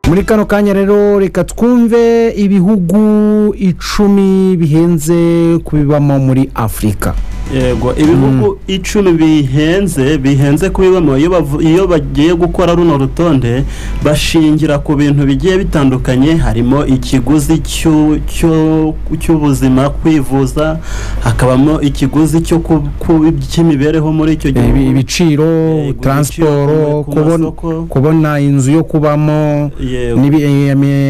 Muri kano kanya rero reka twumve ibihugu 10 bihenze kubibamo muri Afurika. Yego, ibihugu 10 bihenze kubibamo. Iyo bagiye gukora runo rutonde bashingira ku bintu bigiye bitandukanye, harimo ikiguzi cy'ubuzima, kwivuza, hakabamo ikiguzi cy'imibereho muri icyo gihugu, ibiciro, transport, kubona inzu yo kubamo,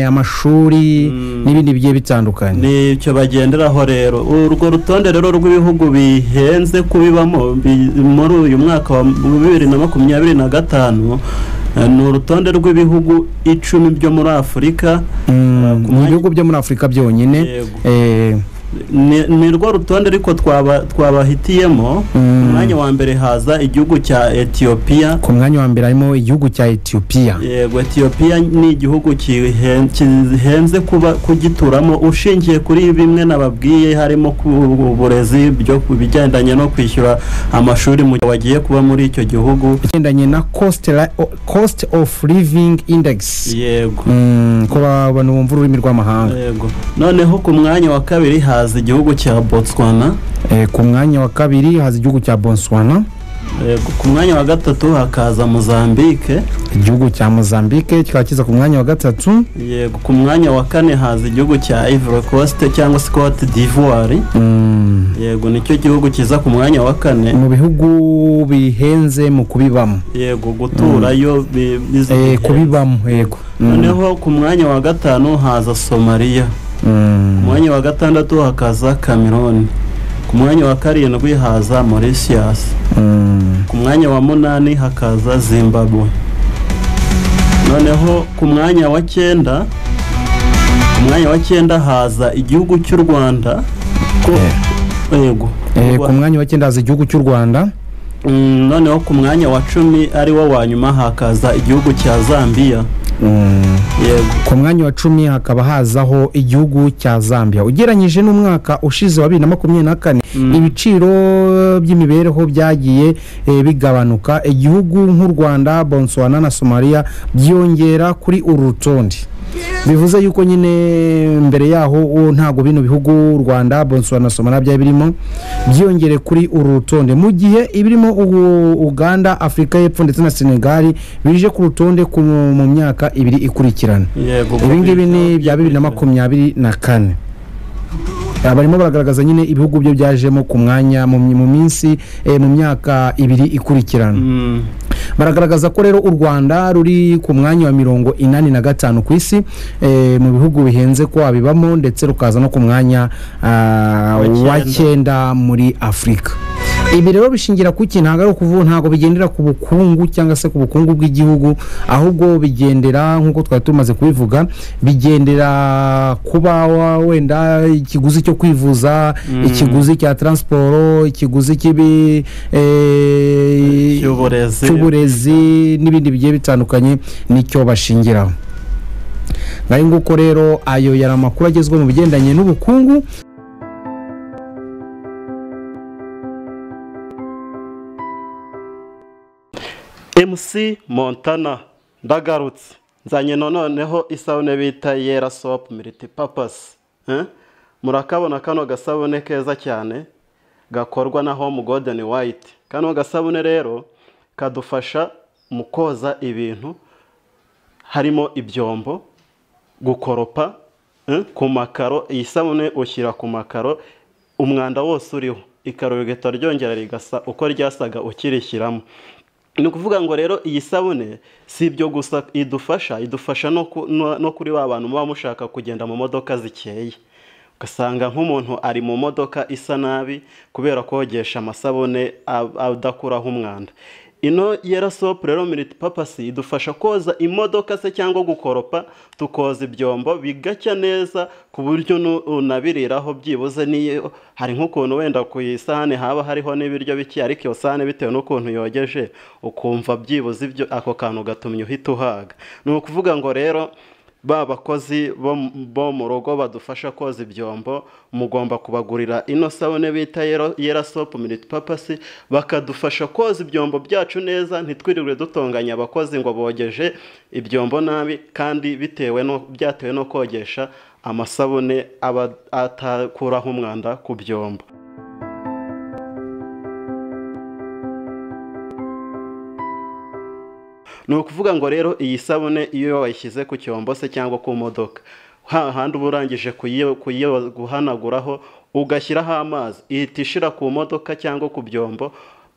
amashuri n'ibindi bigiye bitandukanye. Nicyo bagenderaho rero. Urwo rutonde rero rw'ibihugu bihenze kubibamo muri uyu mwaka wa 2025 ni urutonde rw'ibihugu 10 byo muri Afurika. Mu bihugu byo muri Afurika byonyine ni rwo rutonde ariko twabahitiyemo. Ku mwanya wa mbere haza igihugu cya Ethiopia. Ku mwanya wa mbere harimo igihugu cya Ethiopia. Yego, Ethiopia ni igihugu kihenze kuba kugituramo ushingiye kuri bimwe nababwiye, harimo uburezi byo kubigendanye no kwishyura amashuri mu gihe wagiye kuba muri icyo gihugu, bigendanye na cost of living index. Yego, ko abantu bumva ururimi rw'amahanga. Yego. Noneho ku mwanya wa kabiri haza igihugu cya Botswana. Ku mwanya wa kabiri haza igihugu cya Botswana. Ku mwanya wa gatatu hakaza Mozambique. Igihugu cya Mozambique kikaba kiza ku mwanya wa gatatu. Yego, ku mwanya wa kane haza igihugu cya Ivory Coast cyangwa se Cote d'Ivoire. Yego, nicyo gihugu kiza ku mwanya wa kane mu bihugu bihenze mu kubibamo. Yego, guturayo kubibamo. Yego. Noneho ku mwanya wa gatanu haza Somalia. Ku mwanya wa gatandatu hakaza Cameroon. Ku mwanya wa karindwi haza Mauritius. Ku mwanya wa munani hakaza Zimbabwe. Noneho ku mwanya wa cyenda, haza igihugu cy'u Rwanda. Yego. Ku mwanya wa cyenda haza igihugu cy'u Rwanda. Noneho ku mwanya wa 10 ari wo wa nyuma hakaza igihugu cya Zambia. Yego. Ku mwanya wa 10 hakaba hazaho igihugu cya Zambia. Ugereranyije n'umwaka ushize wa 2024, ibiciro by'imibereho byagiye bigabanuka. Igihugu nk'u Rwanda, Botswana na Somalia byiyongera kuri uru rutonde. Bivuze yuko nyine mbere yaho ntago bino bihugu Rwanda, Botswana na Somalia byari birimo, byiyongere kuri uru rutonde, mu gihe ibirimo Uganda, Afurika y'Epfo ndetse na Senegal bije ku rutonde mu myaka ibiri ikurikirana. Ibi ngibi ni bya 2024. Barimo baragaragaza nyine ibihugu byo byajemo ku mwanya mu minsi mu myaka ibiri ikurikirana. Baragaragaza ko rero u Rwanda ruri ku mwanya wa 85 ku isi mu bihugu bihenze ko abibamo, ndetse rukaza no ku mwanya wa 9 muri Afurika. Ibi rero bishingira ku kintu ntabwo ari ukuvuga, ntabwo bigendera ku bukungu cyangwa se ku bukungu bw'igihugu, ahubwo bigendera nk'uko twari tumaze kubivuga, bigendera kuba wenda ikiguzi cyo kwivuza, ikiguzi cya transport, ikiguzi cy'uburezi n'ibindi bigiye bitandukanye, nicyo bashingiraho. Ngayo nguko rero ayo yari amakuru agezweho mu bigendanye n'ubukungu. MC Montana ndagarutse, nzanye noneho isabune bita Yera Soap Multipurpose. Murakabona kano gasabune keza cyane gakorwa na Home Golden White. Kano gasabune rero kadufasha mu koza ibintu harimo ibyombo, gukoropa ku makaro. Iyi sabune ushyira ku makaro umwanda wose uriho, ikaro rigahita ryongera rigasa uko ryasaga ukirishyiramo. Ni ukuvuga ngo rero iyi sabune si ibyo gusa idufasha, idufasha no kuri ba bantu muba mushaka kugenda mu modoka zikeye. Ugasanga nk'umuntu ari mu modoka isa nabi kubera kogesha amasabune adakuraho umwanda. Ino Yera Soap rero Multipurpose idufasha koza imodoka se cyangwa gukoropa, tukoza ibyombo bigacya neza ku buryo unabiriraho byibuze. Niyo hari nk'ukuntu wenda ku isahane haba hariho n'ibiryo bike, ariko iyo sahane bitewe n'ukuntu yogeje ukumva byibuze ibyo ako kantu gatumye uhita uhaga. Ni ukuvuga ngo rero Ba bakozi bo mu rugo badufasha koza ibyombo, mugomba kubagurira ino sabune bita Yera Soap Multipurpose, bakadufasha koza ibyombo byacu neza, ntitwirirwe dutonganya abakozi ngo bogeje ibyombo nabi, kandi bitewe no byatewe no kogesha amasabune aba atakuraho umwanda ku byombo. Ni ukuvuga ngo rero iyi sabune iyo wayishyize ku cyombo se cyangwa ku modoka, hahandi uba urangije guhanaguraho ugashyiraho amazi, ihita ishira ku modoka cyangwa ku byombo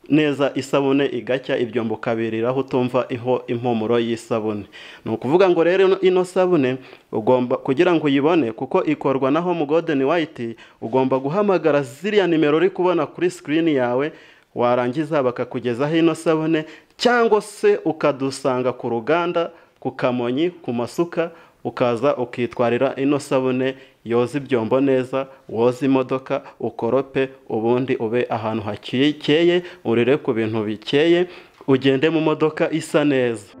neza, isabune igacya, ibyombo ukabiriraho utumva iho impumuro y'isabune. Ni ukuvuga ngo rero ino sabune ugomba kugira ngo uyibone, kuko ikorwa na Home Golden White, ugomba guhamagara ziriya nimero uri kubona kuri screen yawe, warangiza bakakugezaho ino sabune, cyangwa se ukadusanga ku ruganda ku Kamonyi ku masuka, ukaza ukitwarira ino sabune yoza ibyombo neza, woza imodoka, ukorope, ubundi ube ahantu hakeye, urire ku bintu bikeye, ugende mu modoka isa neza.